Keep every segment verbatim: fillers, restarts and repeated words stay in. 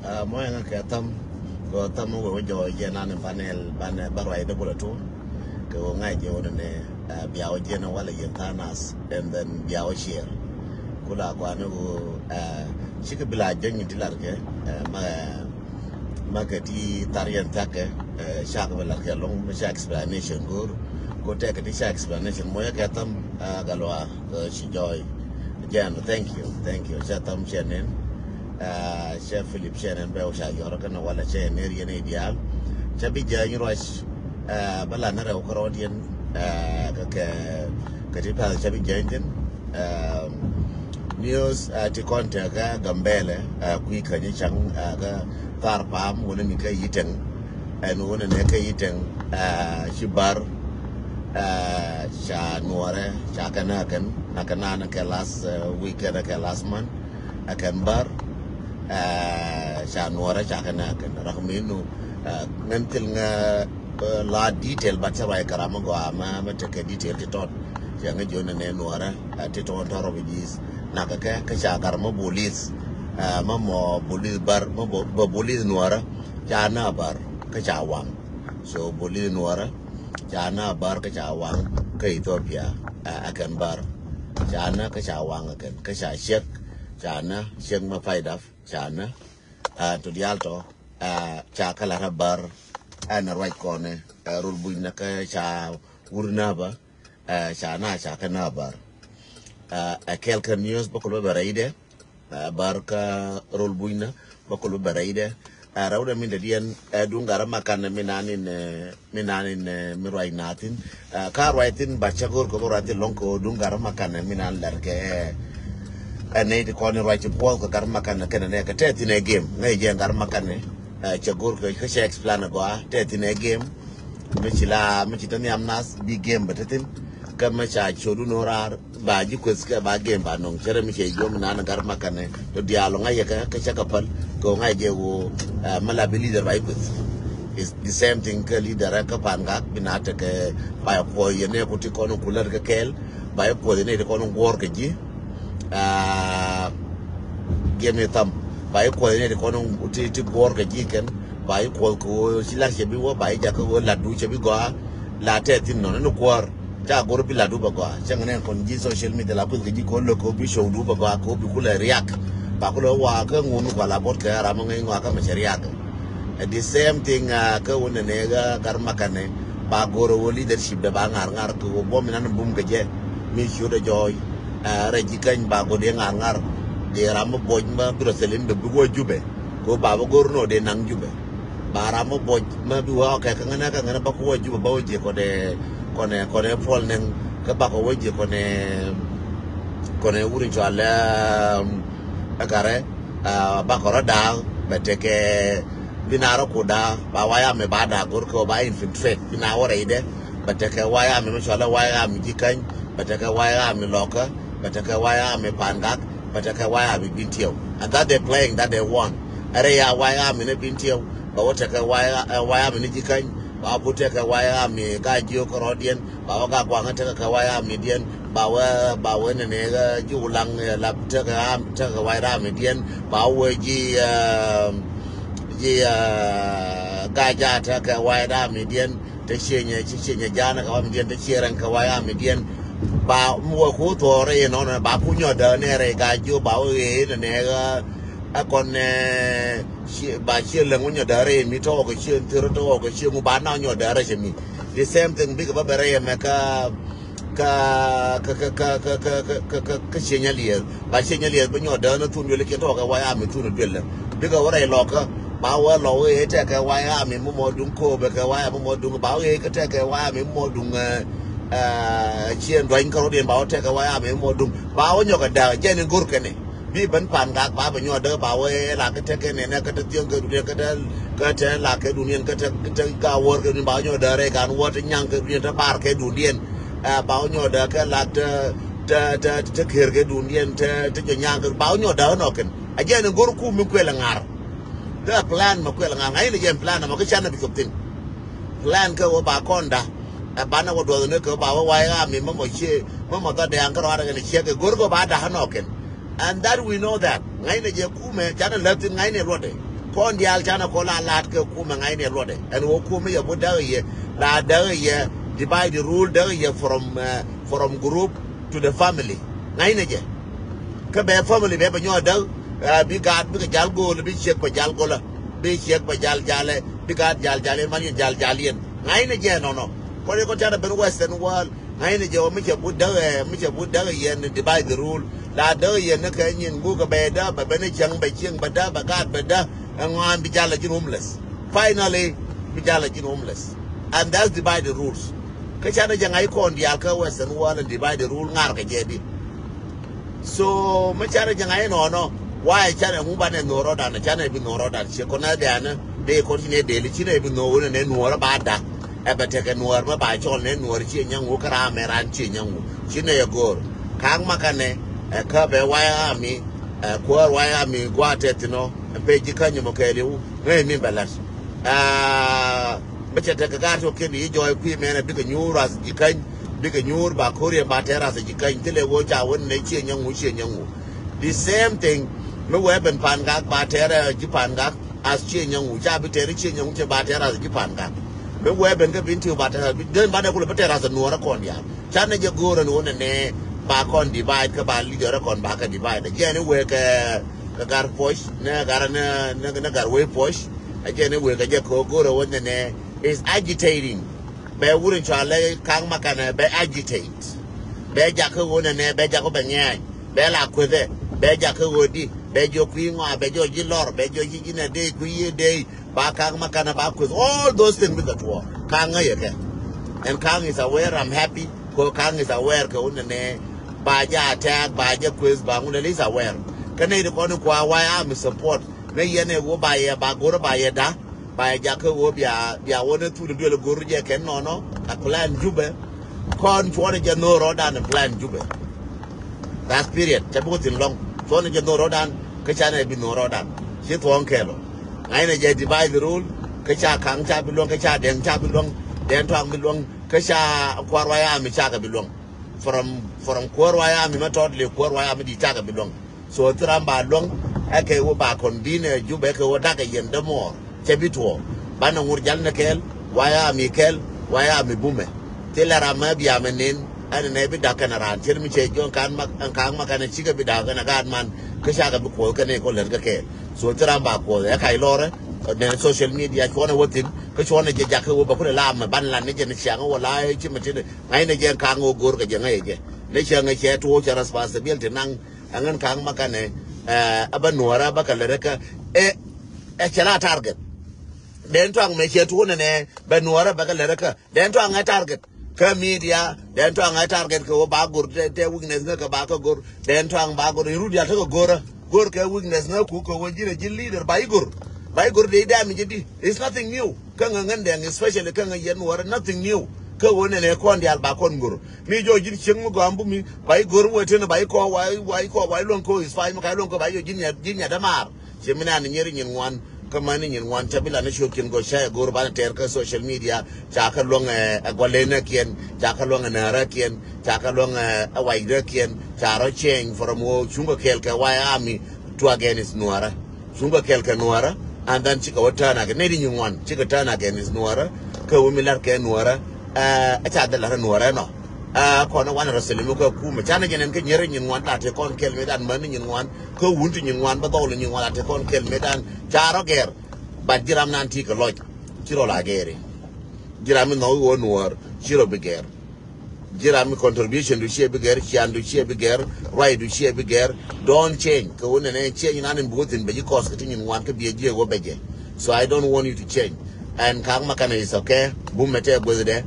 Mɔyɛ ŋa kɛ tham kɛ tham wee wä jɔɔ jɛ nan in banɛl banɛ ba ruac dɛ bulɛ tuur kɛ wä ŋa̱c jɛ wä nɛ bia wä jɛ nɛ walɛ yɛn tha̱a̱ŋ nath and then bia wä ciɛɛr. Kula kuani wä cikɛ bila jɛ nyin ti lar kɛ ma ma kɛ ti thar yɛn thakɛ cakɛ bɛ lar kɛ lɔŋ ma ca explanation go̱o̱r. Ko tɛkɛ ti ca explanation mɔyɛ kɛ tham galwa. Ci jɔɔy. Jɛn, thank you, thank you. Cɛ tham cɛ nen. Cɛ Philip cɛ nen bɛ wä ca yɔrɔ kɛn walɛ cɛ ner yɛn idial. Cɛ bi jɛ nyi ruac. Bä la na rɛw kärɔɔd yɛn kɛ kɛ ti path cɛ bi jɛ nyin. News ti kɔn tɛ kɛ Gambɛlɛ kui̱ kä nyi caŋ kɛ thar pam wä ni mi kɛ yitɛŋ. Ɛn wä ni nɛ kɛ yitɛŋ ci bar. Ca nuɔrɛ ca kɛ na kɛn na kɛ na kɛ last week kɛ na kɛ last month. Ɛ kɛn bar ca nuɔrɛ ca kɛ na kɛn rak mi nu ŋɛn thil ŋɛ la detail but ca ruac kɛ ram mi gɔaa ma ma tekɛ detail ti tɔt. Cɛ ŋɛ jiɔn nɛ nuɔrɛ ti tɔn tɔrɔ bi jis na kɛ kɛ kɛ ca gar ma bolis. Ma mɔ bolis bar ma bolis nuɔrɛ ca na bar kɛ ca waŋ. So bolis nuɔrɛ ca na bar kä ca waŋ kä Ethiopia. Ɛ kɛn bar ca na kä ca waŋ ɛ kɛn kä ca ciek ca na ciek ma paidap ca na. To dial tɔ ca kä lat a bar. Ɛn ruac kɔnɛ rol buny na kä ca wur na ba ca na ca kä na bar. Ɛ kɛl kä news bä kul bä bɛ rɛydɛ. Bar kä rol buny na bä kul bä bɛ rɛydɛ. Ɛ rɛw dɛ min dɛ diɛn ɛ duŋ garä makan mi nan in mi nan in mi ruac na thin. Ka ruac thin ba cä gor ko bä ruac thin lɔŋ ko duŋ garä makan mi nan lɛr kɛ ɛ nɛy ti kɔn in ruac ti puɔth kɛ garä makan kɛn nɛ kɛ tɛ thin ɛ game ŋäc jɛ garä makan. Cɛ gor kɛ cɛ explain gɔa tɛ thin ɛ game. Mi ci la mi ci te nhiam nath bi game bä te thin. Kä mi ca ciodu no rar ba ji̱ kueth kɛ ba game ba nɔŋ cɛ rɛ mi cɛ jiom nan gar makane. To diaal ŋa̱c yɛ kɛ kɛ cɛ kɛ päl kɛ ŋa̱c jɛ wo. Mi la bi leader ba ji̱ kueth. Is the same thing kä leader kä pan gak bi na tekɛ ba yɛ kuɔth yɛ ne ku ti kɔn ku lär kɛ kɛɛl. Ba ji̱ kuɔth yɛ ne ti kɔn guɔr kɛ ji̱. Giɛm i̱ tham ba i̱ kuɔth ni ti kɔn ti ti guɔr kɛ ji̱ kɛn. Ba i̱ kuɔth kɛ ɣöö ci lar cɛ bi wä ba i̱ jak kɛ ɣöö latdu cɛ bi gɔaa. La tɛ thin nɔn ni kuɔr ca go̱r bi latdu bɛ gɔaa cɛ ŋɛ nɛ kɔn ji̱ social media la kueth kɛ ji̱ kɛ ɣöö lök kɛ ɣöö bi cowdu bɛ gɔaa kɛ ɣöö bi kulɛ riak. Ba kulɛ wa kä ŋun kua la bot kɛ ram ŋäc ŋɔa kä mɛ cɛ riak. Ɛ the same thing kä wun nɛ nɛ ɣä gar makane. Ba go̱r ɣöö leadership dɛ ba ŋar ŋar kɛ ɣöö buɔm inan bum kɛ jɛ mi ciöt ɛ jɔɔy. Rɛc ji̱ käny ba gɔ̱ dee ŋa̱r ŋa̱r. Dee ram mi buɔc ma bi rɔ thil in bɛ bi wä Jubɛ. Kɛ ba bä go̱r nɔ dee naŋ Jubɛ. Ba ram mi buɔc ma bi wä ɔkɛ kä ŋänä kä ŋänä ba kɛ wä Jubɛ ba wä jiɛ kɔnɛ kɔnɛ kɔnɛ puɔl nɛŋ. Kä ba kɛ wä jiɛ kɔnɛ kɔnɛ wur in cual ɛ karɛ. Ba kɛ rɔ da̱a̱k bɛ tekɛ bi na rɔ ku da̱a̱k ba waya mi ba da̱a̱k go̱r kɛ wä ba infiltrate bi na wä rɛydɛ. Bɛ tekɛ waya mi mi cual ɛ waya mi ji̱ käny. Bɛ tekɛ waya mi lɔkä. Bɛ tekɛ waya mi pan gak. Bɛ tekɛ waya mi bin tiɛw. And that they playing that they want. Ɛrɛ ya waya mi ni bin tiɛw. Bɛ wä tekɛ waya mi ni ji̱ käny. Ba wä but tekɛ waya mi ga jiök rɔɔdiɛn. Ba wä ga guaŋä tekɛ kɛ waya mi diɛn. Ba wä ba wä nɛnɛ ji̱ wulaŋ la tekɛ tekɛ waya mi diɛn. Ba wä ji̱ ji̱ ga ja tekɛ waya mi diɛn. Te ciɛ nyɛ ci ciɛ nyɛ janɛ kɛ wa mi diɛn te ciɛ rɛn kɛ wa ya mi diɛn. Ba mi wä ku thɔɔrɛ yɛ nɔnɔ ba ku nyɔdä nɛ rɛ ga jiɔ ba wä ɣee nɛ nɛ ɣä. Ɛ kɔn nɛ ba ciɛ lɛŋ wä nyɔdä rɛ yɛ mi tɔwɔ kɛ ciɛ thir tɔwɔ kɛ ciɛ mu ba na nyɔdä rɛ cɛ mi. The same thing bikɛ ba bɛ rɛ yɛ mɛ kä kä kä kä kä kä kä kä kä kä kä ciɛ nyɛ liɛth. Ba ciɛ nyɛ liɛth bi nyɔdä nɛ thun duel kiɛn tɔwɔ kɛ wa ya mi thun duel. Bikɛ wä rɛy lɔkä ba wä lɔ wee tekɛ waya mi mumɔ duŋ koobɛ kɛ waya mumɔ duŋ ba wee kɛ tekɛ waya mi mumɔ duŋ. Ciɛ duany kärɔdiɛn ba wä tekɛ waya mi mumɔ duŋ ba wä nyɔkɛ da̱a̱k jɛn in go̱r kɛnɛ. Bi ben pan gak ba bɛ nyuɔdä ba wee la kɛ tekɛ nɛnɛ kɛ te thiäŋ kɛ dudiɛn kɛ te kɛ te la kɛ dudiɛn kɛ te kɛ te ka wäär kɛ dudiɛn ba wä nyuɔdä rɛy kan wä te nyaŋ kɛ dudiɛn te bar kɛ dudiɛn. Ba wä nyuɔdä kɛ la te te te te kër kɛ dudiɛn te te jɔ nyaŋ kɛ ba wä nyuɔdä nɔkɛn. A jɛn in go̱r kum mi kuɛl ŋa̱r. Kä plan mɛ kuɛl ŋa̱r ŋa̱c ni jɛ plan mɛ kä can na bi cop thin. Plan kä wä ba kɔn da. Ɛ banɛ wä duɔth ni kä ba wä wai ɣam mi mɛ mɔ cie mɛ mɔ dhɔ dɛŋ kä rɔadɛ kɛn ciek kɛ go̱r kɛ ba da nɔ kɛn. And that we know that ŋa̱c ni jɛ kumɛ can na lɛp thin ŋa̱c ni luɔtdɛ. Kɔn diaal canɛ kɔ la la̱t kɛ kumɛ ŋa̱cnɛ luɔtdɛ. Ɛn ɣöö kumɛ yɛ bot däk yɛ, la däk yɛ, divide the rule däk yɛ from, uh, from group to the family. Ŋa̱cnɛ jɛ. Kä bɛ family bɛ bɛ nyɔk däk, uh, bi gaat bikɛ jal go̱o̱l, bi ciek bɛ jal go̱lä, bi ciek bɛ jal jalɛ, bi gaat jal jal yɛn, man yɛn jal jal yɛn. Ŋa̱cnɛ jɛ nɔnɔ. Kɔn yɛ kɔn canɛ ben Western world. Ŋa̱cnɛ jɛ wä mi cɛ but däk ɛ, mi cɛ but däk ɛ yɛn divide the rule. La däk ɛ yɛn ni kɛ nyin guk ɛ bɛ dä, bɛ ben ni cäŋ bɛ cieŋ bɛ dä, bɛ gaat bɛ dä. Ɛŋuan bi jal a ji̱n homeless. Finally, bi jal a ji̱n homeless. And that's divide the rules. Kä canɛ jɛ ŋa̱c kɔn diaal kä Western world and divide the rule ŋa̱r kɛ jɛ di. So mi canɛ jɛ ŋa̱c inɔnɔ, why canɛ ŋu banɛ nuɔrɔ dan, canɛ bi nuɔrɔ dan ciɛ kɔn a dɛanɛ dee kɔn ci nɛ deli ci nɛ bi nuɔrɔ nɛ nuɔrɔ ba da. Ɛ bɛ tekɛ nuɔr mɛ ba cɔl nɛ nuɔr ciɛ nyaŋu kä ram mɛ ran ciɛ nyaŋu. Ci nɛ yɛ go̱o̱r ka̱ŋ makanɛ, ɛ kä bɛ waya ami, ɛ kuäär waya ami gua̱a̱ tɛth inɔ. Ɛ pec ji̱ käny mɔ kɛɛliw ŋäc mi bɛ la̱t. Aa, mi cɛ tekɛ ga̱a̱r cɔ ken i̱ jɔɔy kui̱ mɛnɛ bikɛ nyuur rath ji̱ käny, bikɛ nyuur ba ko̱riɛn ba tɛr rath ji̱ käny thilɛ wee ca wen nɛ ciɛ nyaŋu ciɛ nyaŋu. The same thing. Mi wee ben pa̱a̱n gak ba tɛr ji̱ pa̱a̱n gak. As ciɛ nyaŋu ca bi tɛr ciɛ nyaŋu cɛ ba tɛr as ji̱ pa̱a̱n gak. Mi wee ben kä bin tiw ba tɛr as bi den ba dɛ kulɛ bi tɛr as nuɔrɛ kɔn diaal. Ca nɛ jɛ go̱o̱rɛ ni wä nɛ nɛ ba kɔn divide kä ba leader kɔn ba kɛ divide. Jɛ ni wee kɛ kɛ gar puɔc nɛ gar nɛ nɛ nɛ gar wee puɔc. A jɛ ni wee kɛ jɛ kɛ go̱o̱rɛ wä nɛ nɛ is agitating. Bɛ wur in cɔalɛ ka̱ŋ makanɛ bɛ agitate. Bɛ jakä ɣöö nɛnɛ bɛ jakä bɛ ŋɛ̈ny. Bɛ la kuethɛ. Bɛ jakä ɣöö di. Bɛ jiɔ kui̱ ŋɔa bɛ jiɔ ji̱ lɔr bɛ jiɔ ji̱ ji̱ nɛ dee kui̱ yiëë dee. Ba ka̱ŋ makanɛ ba kueth all those things bikɛ tuɔɔk ka̱ŋ ŋäc yɛ kɛ. And ka̱ŋ is aware, I'm happy. Kɛ ka̱ŋ is aware kɛ ɣöö nɛnɛ ba jɛ attack ba jɛ kueth ba ŋun at least aware. Kä nɛy ti kɔn in kua why I'm support. Nɛ yɛn ɛ ɣöö ba yɛ ba go̱r ba yɛ da̱. Ba yɛ jakä ɣöö bia bia wä ni thul duel go̱r jɛ kɛn nɔnɔ. A plan Jubɛ. Kɔn cuɔnɛ jɛ no̱o̱r rɔɔdan plan Jubɛ. That's period. Ca bi wä thin lɔŋ cuɔnɛ jɛ no̱o̱r rɔɔdan. Kä canɛ bi no̱o̱r rɔɔdan ci thuɔ̱ɔ̱ŋ kɛɛl ɔ. Ŋa̱cnɛ jɛ divide the rule. Kä ca ka̱ŋ ca bi luäŋ kä ca dɛŋ ca bi luäŋ. Dɛn tuaŋ bi luäŋ kä ca kua̱r wayami cakɛ bi luäŋ. From from kuäär wayami mɛ tɔt li kuäär wayami di cakɛ bi luäŋ. So thi ram ba luäŋ. Ɛ kɛ wä ba convene ɛ Jubɛ ɛ kɛ wä dakɛ yɛn dämuɔɔr. Cɛ bi tuɔɔk banɛ ŋur jal ni kɛɛl. Wayami kɛɛl. Wayami bumɛ. Thilɛ ram mɛ bia mɛ nen. Ɛn nɛ bi dak kɛn raan cir mi cɛ jɔn kan mak ɛn ka̱a̱ŋ mak kɛn cikɛ bi dak kɛn gaat man. Kä cakɛ bi kuɔth kɛn ikɔ lɛr kɛ kɛɛl. So thi ram ba kuɔth ɛ kac lɔrɛ. Nɛ social media cuɔnɛ wä thin kä cuɔnɛ jɛ jakä wä ba kulɛ lam mɛ ban lan ni jɛ ni ciaŋ wä la ci mɛ tin. Ŋa̱cnɛ jɛ ka̱a̱ŋ wä go̱r kɛ jɛ ŋäc jɛ. Ni ciaŋ cɛ tuɔɔk cɛ responsibility naŋ. Ɛŋän ka̱a̱ŋ makanɛ ɛ bä nuɔrä bä kɛ lät rä kä ɛ ɛ cɛ la target. Den tuaŋ mɛ cɛ tuun nɛ bɛ nuɔrä bä kɛ lät rä kä den tuaŋ ɛ target. Kä media den tuaŋ ɛ target kɛ wä ba go̱r tɛ weakness ŋä kɛ ba kä go̱r den tuaŋ ba go̱r in rut yal tekɛ go̱rä go̱r kɛ weakness ŋä ku kɛ wä ji̱n ɛ ji̱n leader ba i̱ go̱r. Ba i̱ go̱r dee i̱ damage di. It's nothing new. Kä ŋä ŋän dɛŋ especially kä ŋä yɛn nuɔrä nothing new. Kä wä nɛnɛ kɔn diaal ba kɔn go̱r. Mi jɔ ji̱n cieŋ mi gɔam bumi ba i̱ go̱r wä teni ba i̱ kɔ wa i̱ kɔ wa i̱ luɔ̱ŋ ko is fine mi ka i̱ luɔ̱ŋ ko ba i̱ jɔ ji̱n yat ji̱n yat dämaar. Ciɛ mi nan nyɛri nyin ŋuan kä mani nyin ŋuan ca bi lan i̱ ciökiɛn gɔ ca i̱ go̱r banɛ tɛɛr kä social media. Ca kä luɔ̱ŋ ɛ gualɛnäkiɛn ca kä luɔ̱ŋ ɛ nääräkiɛn ca kä luɔ̱ŋ ɛ wacdäkiɛn ca rɔ change from wä cuŋ kɛ kɛɛl kɛ wayami to against nuɔrä. Cuŋ kɛ kɛɛl kɛ nuɔrä. And then cikɛ wä turn again nɛy di nyin ŋuan cikɛ turn against nuɔrä. Kä wä mi lar kɛ nuɔrä. Ɛ ca dhil lar nuɔrä nɔ. Ɛ kɔn wan rɔ sɛlɛ mi kä kumɛ canɛ jɛ nɛn kä nyɛrɛ nyin ŋuan la te kɔn kɛɛl mi dan män ni nyin ŋuan. Kä wun ti nyin ŋuan bä dhɔl nyin ŋuan la te kɔn kɛɛl mi dan ca rɔ gɛr. But jiram nan ti kɛ lɔc ci rɔ la gɛri. Jiram mi nhɔk iwä nuɔr ci rɔ bi gɛr. Ji̱ ram mi contribution du ciɛ bi gɛr, cian du ciɛ bi gɛr, ruac du ciɛ bi gɛr. Don't change. Kɛ wun nɛnɛ change nan in bi wä thin bɛ ji̱ kɔs kɛ ti nyin ŋuan kä biɛ jiɛ wä bɛ jɛ. So I don't want you to change. And ka̱a̱k ma kanɛ is okay. Bum mɛ tɛ gueth dɛ.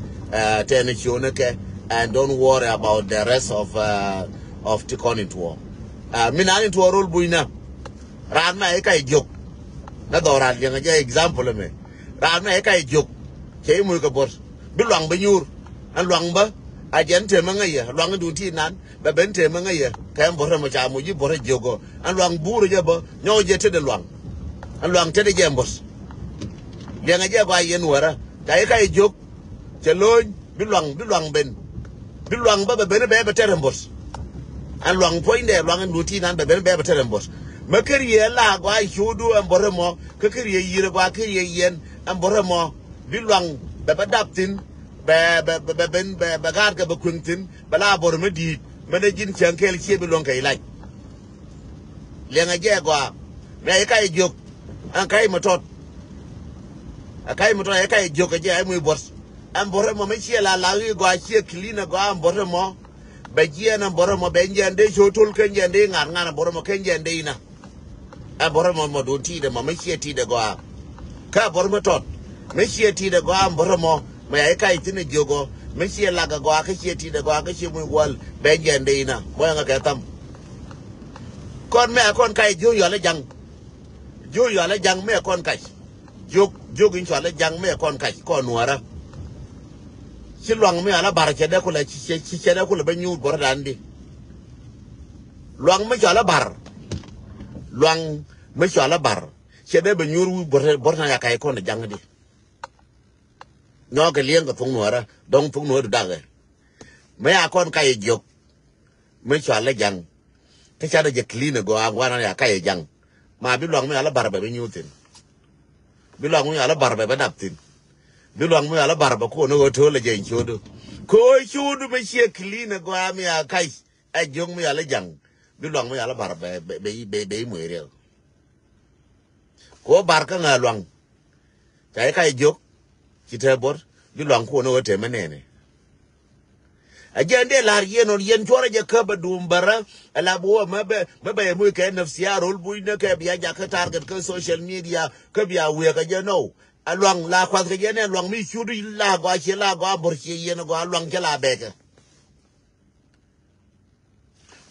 Tɛ ni ciö ni kɛ. And don't worry about the rest of, uh, of ti kɔn in tuɔ. Uh, mi nan in tuɔ rol buny na. Raan mɛ i̱ ka i̱ jiök. Nɛ dhɔran liɛŋɛ jɛ example ɛmɛ. Raan mɛ i̱ ka i̱ jiök. Cɛ i̱ muc kɛ buɔ̱t bi luaŋ bi nyuur. Ɛn luaŋ bä a jɛn temä ŋäc yɛ luaŋ in duun ti nan bɛ ben temä ŋäc yɛ. Kɛ ɛn buɔ̱t ɛmɔ ca muc i̱ buɔ̱t ɛ jiök ɔ ɛn luaŋ buur jɛ bä nyɔk jɛ tetdɛ luaŋ. Ɛn luaŋ tetdɛ jɛ ɛn buɔ̱t. Liɛŋɛ jɛ gɔaa yɛn wärä ca i̱ ka i̱ jiök. Cɛ lo̱ny bi luaŋ bi luaŋ ben. Bi luaŋ bä bɛ ben bɛ bɛ tɛr ɛn buɔ̱t. Ɛn luaŋ puɔ̱nydɛ luaŋ in duun ti nan bɛ ben bɛ bɛ tɛr ɛn buɔ̱t. Mä kä riee la gɔaa cuudu ɛn bɔrɛ mɔ, kä kä riee yir gɔaa kä riee yɛn ɛn bɔrɛ mɔ. Bi luaŋ bɛ bɛ dap thi̱n, bɛ bɛ bɛ bɛ ben bɛ bɛ gaat kɛ bɛ kueŋ thi̱n, bɛ la bɔrɛ mä di̱i̱t, mä dee ji̱n cäŋ kɛɛl ciɛ bi luäŋ kɛ ilac. Liɛŋɛ jɛ gɔaa. Mɛ i̱ kac jiök ɛn kac mi tɔt. Ɛ kac mi tɔt ɛ kac jiök ɛ jɛ ɛ muc buɔ̱t. Ɛn buɔ̱t ɛmɔ mi ciɛ la lak i̱ gɔaa ciɛ clean ɛ gɔaa ɛn buɔ̱t ɛmɔ. Bɛ jiɛɛn ɛn buɔ̱t ɛmɔ bɛ jiɛɛn dee cio̱o̱k to̱l kä jiɛɛn dee ŋa̱r ŋa̱r ɛn buɔ̱t ɛmɔ kä jiɛɛn dee inä. Ɛ buɔ̱t ɛmɔ mɔ duun ti̱i̱t ɛmɔ mi ciɛ ti̱i̱t ɛ gɔaa. Kä buɔ̱t mi tɔt mi ciɛ ti̱i̱t ɛ gɔaa ɛn buɔ̱t ɛmɔ. Mɛ ya i̱ kac thi̱n ɛ jiök ɔ mi ciɛ lak ɛ gɔaa kä ciɛ ti̱i̱t ɛ gɔaa kä ciɛ muc gua̱l bɛ jiɛɛn dee inä. Bɔ ɛŋɛ kɛ tham. Kɔn mɛ kɔn kac jiök yual ɛ jaŋ. Jiök yual ɛ jaŋ mɛ kɔn kac. Jiök jiök in cual ɛ jaŋ mɛ kɔn kac kɔn nuäärä. Ci luaŋ mi ala bar cɛ dee kulɛ ci cɛ ci cɛ dee kulɛ bä nyuur buɔ̱rä dan di. Luaŋ mi cual ɛ bar. Luaŋ mi cual ɛ bar cɛ dee bä nyuur wi̱i̱ buɔ̱rä buɔ̱rä na ya kac kɔn ɛ jaŋ di. Nyɔk kɛ liɛŋ kɛ thuŋ nuäärä dɔŋ thuŋ nuäärä du dakɛ. Mi ya kɔn kac jiök. Mi cual ɛ jaŋ. Kä ca dee jɛ clean ɛ gɔaa ŋuan an ya kac ɛ jaŋ. Ma bi luaŋ mi ala bar bɛ bi nyuur thi̱n. Bi luaŋ mi ala bar bɛ bɛ dap thi̱n. Bi luaŋ mi ala bar bɛ kuɔn ɛ ɣöö to̱l ɛ jɛ in cio̱o̱du. Ko̱ cio̱o̱du mi ciɛ clean ɛ gɔaa mi ya kac ɛ jiök mi ala jaŋ. Bi luaŋ mi ala bar bɛ bɛ bɛ bɛ bɛ i̱ muec riɛk. Ko̱ bar kä ŋa̱ luaŋ. Ca i̱ kac jiök. Ci te buɔ̱t bi luaŋ kuɔn ɛ ɣöö te mi nɛɛnɛ. A jɛ ɛn dee la̱r yɛn ɔ yɛn cuɔrɛ jɛ kä bɛ duum bärä. Ɛ la bi wä mɛ bɛ mɛ bɛ yɛ muc kɛ nafsia rol bucnä kɛ bia jakä target kä social media kä bia wiee kɛ jɛ nɔw. A luaŋ la kuath kɛ jɛ nɛ luaŋ mi cuut la gɔaa ciɛ la gɔaa bor ciɛ yɛn gɔaa luaŋ cɛ la bɛkɛ.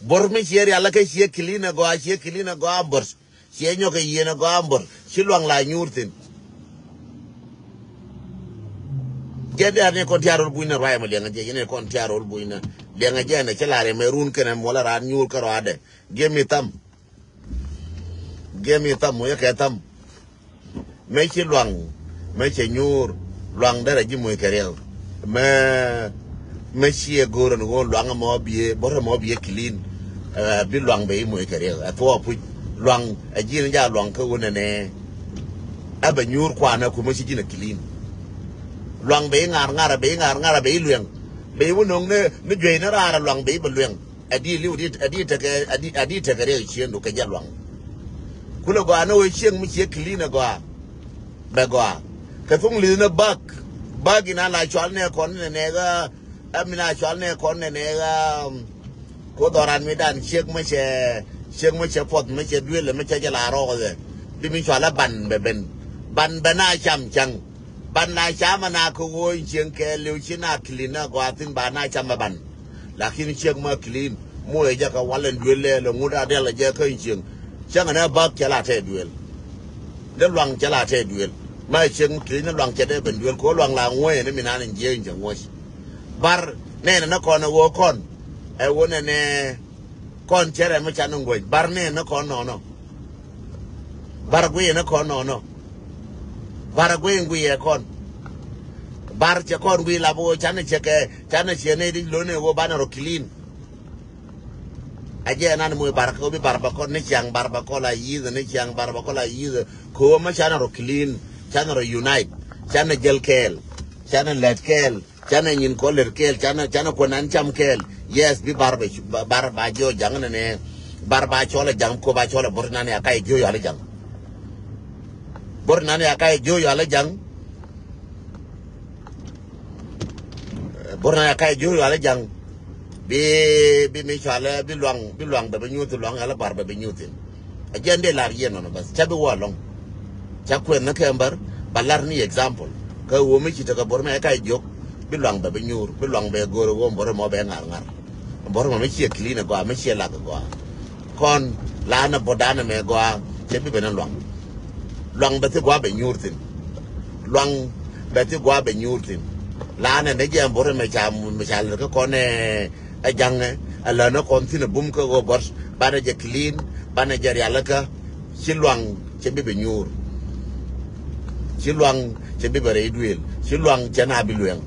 Bor mi ciɛ rial kä ciɛ clean a gɔaa ciɛ clean a gɔaa bor. Ciɛ nyɔk kɛ yien a gɔaa bor ci luaŋ la nyuur thi̱n. Jɛ dee ani kɔn tiaar rol bucnä ruac mɔ liɛŋ jɛ yɛn kɔn tiaar rol bucnä. Liɛŋ jɛ ɛn cɛ la riɛm ɛ run kɛnɛ muɔlä raan nyuur kä ruaadɛ. Giɛ mi tham. Giɛ mi tham mucä kɛ tham. Mëë ci luaŋ mëë cɛ nyuur luaŋ derɛ ji̱ moc kɛ riɛk. Mëë mëë ci ɛ go̱o̱r ɛn ɣöö luaŋ ɛmɔ biee bɔ̱t ɛmɔ biee clean. Ɛ, bi luaŋ bɛ i̱ moc kɛ riɛk ɛ thuɔɔk puc. Luaŋ ɛ ji̱n jaa luaŋ kä ɣöö nɛnɛ. Ɛ bɛ nyuur kuanɛ ku mëë ci ji̱n ɛ clean. Luaŋ bɛ i̱ ŋa̱r ŋa̱r ɛ bɛ i̱ ŋa̱r ŋa̱r ɛ bɛ i̱ luɛŋ. Bɛ i̱ wä no̱ŋ ni ni juey ni raar ɛ luaŋ bɛ i̱ bɛ luɛŋ. Adi liw adi adi tekɛ adi adi tekɛ riɛk cien du kɛ jɛ luaŋ. Kulɛ gɔaa ni wee cieŋ mi cie clean ɛ gɔaa. Bɛ gɔaa kɛ thuŋ li̱th ni bak. Bak in a la cual nɛ kɔn nɛ nɛ ɣä. Ɛ mi na cual nɛ kɔn nɛ nɛ ɣä. Ko dhɔran mi dan ciek mi cɛ ciek mi cɛ puɔth mi cɛ duel mi cɛ jɛ la rɔɔk dhɛ. Bi mi cual ɛ ban bɛ ben ban bɛ na cam caŋ. Ban na cam ɛ na kɛ ɣöö in cieŋ kɛ liw ci na clean ɛ gɔaa thin ba na cam ɛ ban. Lakin ciek ma clean. Muɔcɛ jɛ kɛ wal ɛn duel lɛ lɛ ŋut a dial ɛ jɛ kä in cieŋ. Cäŋ ɛn ɛ bak cɛ la tɛ duel. Ni luaŋ cɛ la tɛ duel. Ma ciek ma clean ni luaŋ cɛ dee ben duel kɛ ɣöö luaŋ la ŋuɔ̱c ɛn mi naan in jiɛk in cɛ ŋuɔ̱c. Bar nɛɛnɛ ni kɔn ɛ ɣöö kɔn ɛ ɣöö nɛnɛ kɔn cɛ rɛm mi can ni ŋuɔ̱c bar nɛɛnɛ ni kɔn nɔnɔ. Bar guiyɛ ni kɔn nɔnɔ. Bar guiyɛ guiyɛ kɔn. Bar cɛ kɔn guiy lap ɣöö canɛ cɛ kɛ canɛ ciɛ nɛy di lo̱n ɛ ɣöö banɛ rɔ clean. A jɛ nan muc bar kä bi bar bä kɔn ni ciaŋ bar bä kɔn la yi̱th ni ciaŋ bar bä kɔn la yi̱th. Kɛ ɣöö mä canɛ rɔ clean canɛ rɔ unite canɛ jäl kɛɛl canɛ lɛt kɛɛl. Canɛ nyin kɔ lɛr kɛɛl canɛ canɛ kuɔn nan cam kɛɛl. Yes bi bar bɛ bar ba jiɔ jaŋ nɛ nɛ. Bar ba cɔl a jaŋ ko ba cɔl a bor nan ya kay jiɔ yal a jaŋ. Bor nan ya kay jiɔ yal a jaŋ. Bor nan ya kay jiɔ yal a jaŋ. Bi bi mi cɔal bi luaŋ bi luaŋ bɛ bi nyuuth luaŋ yal a bar bɛ bi nyuuth. A jiɛn dee lar yiɛn nɔnɔ bas ca bi wä alɔŋ. Ca kuɛn ni kɛn bär ba lar ni example. Kä wä mi ci tekɛ bor mɛ ka jiök bi luaŋ bɛ bi nyuur bi luaŋ bɛ go̱o̱r wä bor mɔ bɛ ŋar ŋar. Bor mɔ mi ciɛ clean gɔaa mi ciɛ lak gɔaa. Kɔn la na bor dan mɛ gɔaa cɛ bi bɛ ni luaŋ. Luaŋ bɛ thi gɔaa bɛ nyuur thin. Luaŋ bɛ thi gɔaa bɛ nyuur thin. La na ni jɛ bor mɛ ca mɛ ca lɛr kä kɔn ɛ ɛ jaŋɛ ɛ länä kɔn thin ɛ bum kä ɣöö bɔt banɛ jɛ clean banɛ jɛ rialikä. Ci luaŋ cɛ bi bɛ nyuur. Ci luaŋ cɛ bi bɛ rɛy duëël ci luaŋ cɛ na bi luɛŋ.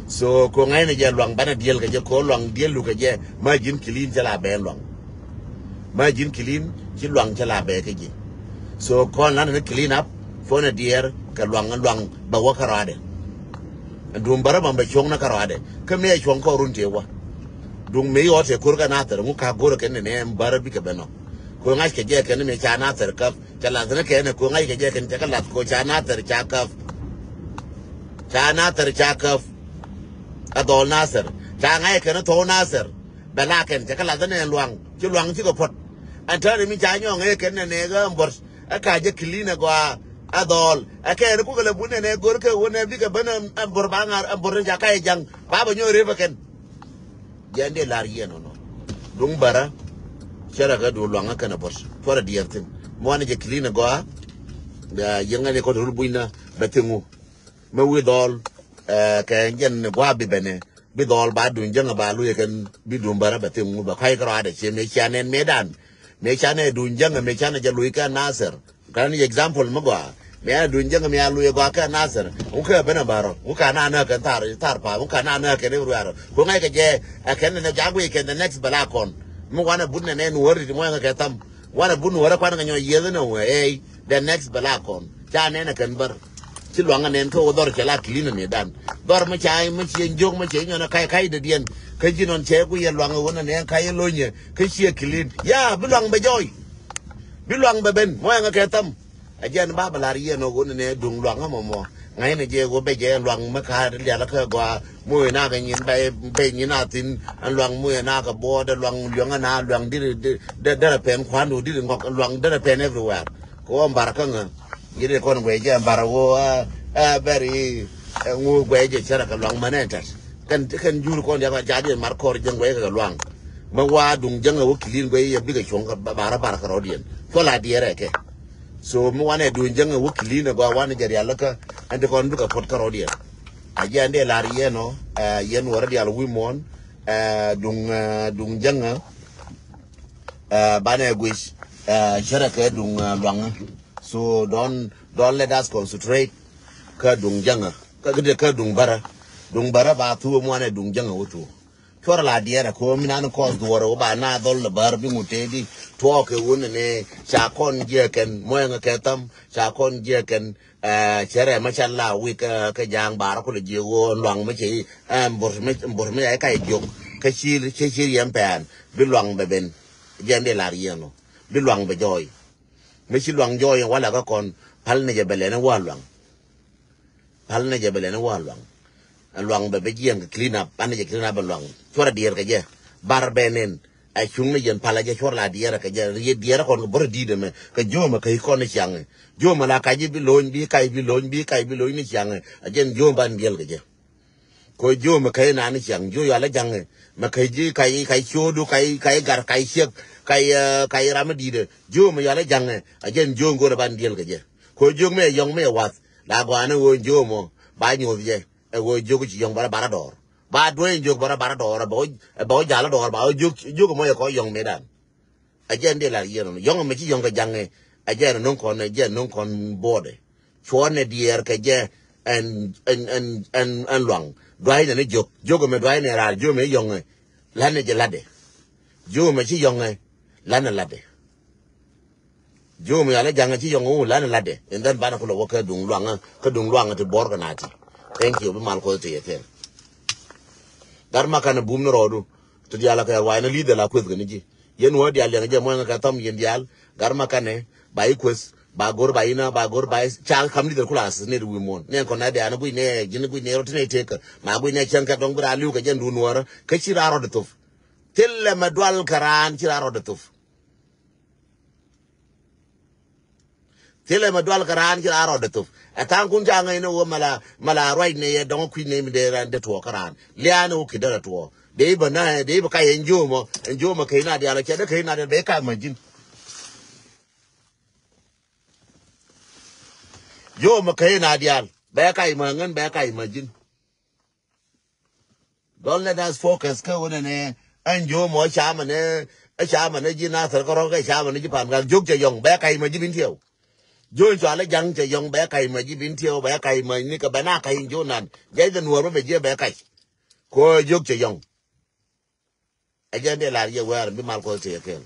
So ko ŋa̱cnɛ jɛ luaŋ banɛ diël kɛ jɛ ko luaŋ diël lukɛ jɛ ma ji̱n clean cɛ la bɛn luaŋ. Ma ji̱n clean, ci luaŋ cɛ la bɛ kä ji̱. So kɔn lan ni clean up, cuɔn ɛ diɛɛr kɛ luaŋ, luaŋ bɛ wä kä rɔadɛ. Duŋ bärä bam bɛ cuɔ̱ŋ ni kä rɔadɛ. Kä mëë cuɔ̱ŋ kɔn run tëë wä. Duŋ mëë ɣɔt tëë ko̱r kä Nathɛr, ŋu ka go̱rä kɛn ni nɛ bärä bikɛ bɛ nɔ. Ko̱ ŋa̱c kɛ jɛ kɛn mëë ca Nathɛr käp, ca lath ni kɛn ko̱ ŋa̱c kɛ jɛ kɛn cɛ kä lath ko̱ ca Nathɛr ca käp. Ca Nathɛr ca käp. Ɛ dhɔl Nathɛr. Ca ŋa̱c kɛn thɔw Nathɛr. Bɛ la kɛn cɛ kä lath ni luaŋ. Ci luaŋ cikɛ puɔt. Ɛn tääri mi ca nyɔŋ ɛ kɛn nɛ nɛ ɣä ɛn buɔr. Ɛ ka jɛ clean ɛ gɔaa. Ɛ dhɔl. Ɛ kɛn kukɛ lɛ bun nɛ nɛ go̱r kɛ ɣöö nɛ bikɛ ben ɛn buɔr ba ŋa̱r ɛn buɔr ni ca ka jɛ ja̱ŋ. Ba bɛ nyɔk rep ɛ kɛn. Jɛn dee lar yɛn ɔnɔ. Duŋ bärä. Cɛ rɛ kɛ duŋ luaŋä kɛn ɛ buɔr. Cuɔrɛ diɛɛr thi̱n. Muɔnɛ jɛ clean ɛ gɔaa. Yɛn ŋäni kɔn te rul bunyna bɛ thi̱ŋ wu. Mi wi̱i̱ dhɔl, eh, kɛ jɛn gua̱a̱ bi bɛnɛ, bi dhɔl ba duŋ jäŋä ba luye kɛn, bi duŋ bärä bɛ thiŋ ŋu bɛ kɔc kärɔadɛ ciɛ mëë cia nɛn mëëdan. Mëë ca nɛ duŋ jäŋä, mëë ca nɛ jɛ luy kɛ Nathɛr. Kɛn ni example mi gɔaa. Mëë a duŋ jäŋä mëë a luye gɔaa kɛ Nathɛr. Ŋu kɛ ben a bärä. Ŋu ka na nä kɛn thar, thar pa. Ŋu ka na nä kɛn everywhere. Ku ŋa̱c kɛ jɛ, ɛ kɛn nɛ ja̱ guiy kɛn the next bɛ la kɔn. Mi wanɛ but nɛ nɛn wä rit muɔ̱ɔ̱ŋ kɛ tham. Wanɛ but ni wä rɛ kuan kɛ nyɔ yieth ni wä, ey, the next bɛ la kɔn. Ca nɛn ɛ kɛn bär. Ci luaŋ ɛ nɛn kä wä dhɔr cɛ la clean ni dan. Dhɔr mi ca mi ciɛ jiök mi ciɛ nyɔn ɛ ka̱c ka̱c dee diɛn. Kä ji̱ nɔn cɛ ku yɛ luaŋ ɛ wä nɛ nɛn ka̱c ɛ lo̱nyɛ. Kä ciɛ clean. Ya, bi luaŋ bɛ jɔɔy. Bi luaŋ bɛ ben. Mɔ ɛŋɛ kɛ tham. Ɛ jɛn ba bɛ lar yɛn ɔ wä nɛ nɛ duŋ luaŋ ɛ mɔ mɔ. Ŋa̱cnɛ jɛ wä bɛ jɛ luaŋ mi ka̱a̱t lialä kä gɔaa. Moc na kɛ nyin bɛ, bɛ nyin a thin. Ɛn luaŋ moc na kɛ buɔɔt, ɛ luaŋ liɔŋ ɛn a luaŋ diri, diri, diri pɛn kuandu, diri ŋɔk, luaŋ diri pɛn everywhere. Kɛ wä mbar kä ŋä. Yiri kɔn guɛ jɛ mbar wä, ɛ, ɛ, bɛri, ɛ, ŋu guɛ jɛ cɛrɛ kɛ luaŋ mɛnɛ tɛt. Kɛn, kɛn jur kɔn diak la ca diɛn mar kɔr jɛn guɛ kɛ luaŋ. Mɛ wa duŋ jäŋ ɛ wä clean guɛ yɛ bikɛ cuɔ̱ŋ kɛ ba-, bar, bar kɛ rɔ̱diɛn. Cuɔ la diɛrɛ kɛ. So mi wanɛ duŋ jäŋ ɛ wä clean ɛ gɔaa wanɛ jɛ rial kä ɛn ti kɔn bikɛ puɔt kä rɔ̱diɛn. A jɛ ɛn dee lar yɛn ɔ, ɛ, yɛn wä rɔ̱dial wi̱i̱ muɔ̱ɔ̱n, ɛ, duŋ, ɛ, duŋ jäŋ ɛ, ɛ, banɛ guic, ɛ, cärɛ kɛ duŋ, ɛ, luaŋä. So don't, don't let us concentrate kä duŋ jäŋä. Kä, kä, kä duŋ bärä. Duŋ bärä ba thuɔ̱ɔ̱ muanɛ duŋ jäŋä wä tuɔ̱ɔ̱. Cuɔr la diɛɛrɛ ko̱o̱m inan kɔs duɔrɛ wä ba na dhɔl lɛ bär bi ŋut tëëdi. Tuɔɔk kɛ wun ni ca kɔn jiɛ kɛn muɛŋ kɛ tham ca kɔn jiɛ kɛn, ɛ, cɛ rɛ ma ca la wik, ɛ, kɛ ja̱a̱ŋ bar kulɛ jiɛ wä luaŋ mi cɛ, ɛ, mbur mi, mbur mi ca i̱ kac jiök. Kä ci, ci, ci riɛm pɛn bi luaŋ bɛ ben. Jɛn di lar yɛn ɔ bi luaŋ bɛ jɔɔy. Mi ci luaŋ jɔɔy walɛ kä kɔn pal ni jɛ bɛ lɛn wä luaŋ. Pal ni jɛ bɛ lɛn wä luaŋ. Luaŋ bɛ bɛ jiɛn kɛ clean up, an ni jɛ clean up bɛ luaŋ. Cuɔrɛ diɛɛr kɛ jɛ. Bar bɛ nen. Ɛ cuŋ ni jɛn pal jɛ cuɔr la diɛɛr kɛ jɛ. Riet diɛɛr kɔn kɛ bor di̱i̱t ɛmɛ. Kɛ jomɛ kɛ ikɔn ni ciaŋ. Jomɛ la kac bi lony, bi kac bi lony, bi kac bi lony ni ciaŋ. Ɛ jɛn jomɛ ban diɛl kɛ jɛ. Ko jomɛ kɛ inan ni ciaŋ. Jo yalɛ jaŋ. Mɛ kɛ ji̱ kac, kac ciodu, kac, kac gar, kac ciek, kac, ɛ, kac ram mi di̱i̱t. Jomɛ yalɛ jaŋ. Ɛ jɛn jomɛ go̱rɛ ban diɛl kɛ jɛ. Ko jomɛ yɔŋ mɛ wath. La gɔaa ni ɣöö jiök mɔ ba nyoth jɛ. Ɛ ɣöö jiök ci yɔŋ bärä bärä dɔɔr. Ba duee jiök bärä bärä dɔɔr, ɛ bɛ wä, ɛ bɛ wä jal dɔɔr, ba wä jiök, jiök mɔ yɛ kɔ yɔŋ mëëdan. Ɛ jɛn dee lar yiɛn ɔnɔ. Yɔŋ mɛ ci yɔŋ kɛ jaŋɛ. Ɛ jɛn no̱ŋ kɔn, ɛ jɛn no̱ŋ kɔn buɔɔdɛ. Cuɔɔnɛ diɛɛr kɛ jɛ ɛn, ɛn, ɛn, ɛn, ɛn luaŋ. Dua̱cnɛ ni jiök. Jiök mɛ dua̱cnɛ raar, jiök mɛ yɔŋɛ. La̱nɛ jɛ la̱tdɛ. Jiök mɛ ci yɔŋɛ. La̱nɛ la̱tdɛ. Jiök mi yal i̱ ja̱ŋ ci yɔ̱ŋ wun lan i̱ latdɛ. And then banɛ kulɛ wä kä duŋ luaŋä, kä duŋ luaŋä ti buɔr kɛ nati. Thank you, bi mal Kuɔth ti yɛ kɛn. Gat ma kanɛ bum ni rɔɔdu. Ti dial kɛ ruac ni li̱th la kueth kɛ ni ji̱. Yɛn wä dial liɛŋ jɛ muɔ̱ŋ kɛ thɔm yɛn dial. Gat ma kanɛ ba i̱ kueth, ba go̱r ba i̱ na, ba go̱r ba i̱ ca kam li̱th kula assassinate wi̱i̱ muɔ̱n. Nɛ kɔn na dial ni guic nɛ, ji̱n ni guic nɛ rɔ ti nɛ tekä. Ma guic nɛ cäŋ kɛ dɔŋ bi ra li̱w kɛ jɛn duun wärä. Kä ci ra rɔɔdɛ thop. Thilɛ mɛ dual kɛ raan ci ra rɔɔdɛ thop. Thilɛ mɛ dual kɛ raan ci raan rɔɔdɛ thop. Ɛ tha̱a̱ŋ kun ca ŋäcnɛ wä mala, mala ruacnɛ yɛ dɔ̱ŋ kui̱cnɛ mi dee raan dee tuɔɔk kä raan. Liaanɛ wä ki̱t därɛ tuɔɔk. Dee i̱ bä na, dee i̱ bä ka yɛn jiömɔ, ɛn jiömɔ kɛ i̱ na diaal ɔ cɛ dee kɛ i̱ na diaal bɛ i̱ ka ma ji̱n. Jiömɔ kɛ i̱ na diaal bɛ i̱ ka ma ŋän bɛ i̱ ka ma ji̱n. Don't let us focus kä wunɛ nɛ ɛn jiömɔ ɛ camɛ nɛ, ɛ camɛ nɛ ji̱ Nathɛr kärɔ̱ kɛ camɛ nɛ ji̱ Pan Gak. Jiök cɛ yɔ̱ŋ bɛ ka̱c mɛ ji̱ bin tiɛw. Jiök cualɛ ja̱ŋ cɛ yɔ̱ŋ bɛ ka̱c mɛ ji̱ bin tiɛw bɛ ka̱c mɛ ni kɛ bɛ na ka̱c in jiök nan. Jɛc dɛ nuɔ̱ɔ̱r bä bɛ jiɛ bɛ ka̱c. Kɛ ɣöö jiök cɛ yɔ̱ŋ. Ɛ jɛn dee lar yɛ wäär bi mal Kuɔth tëë kɛɛl.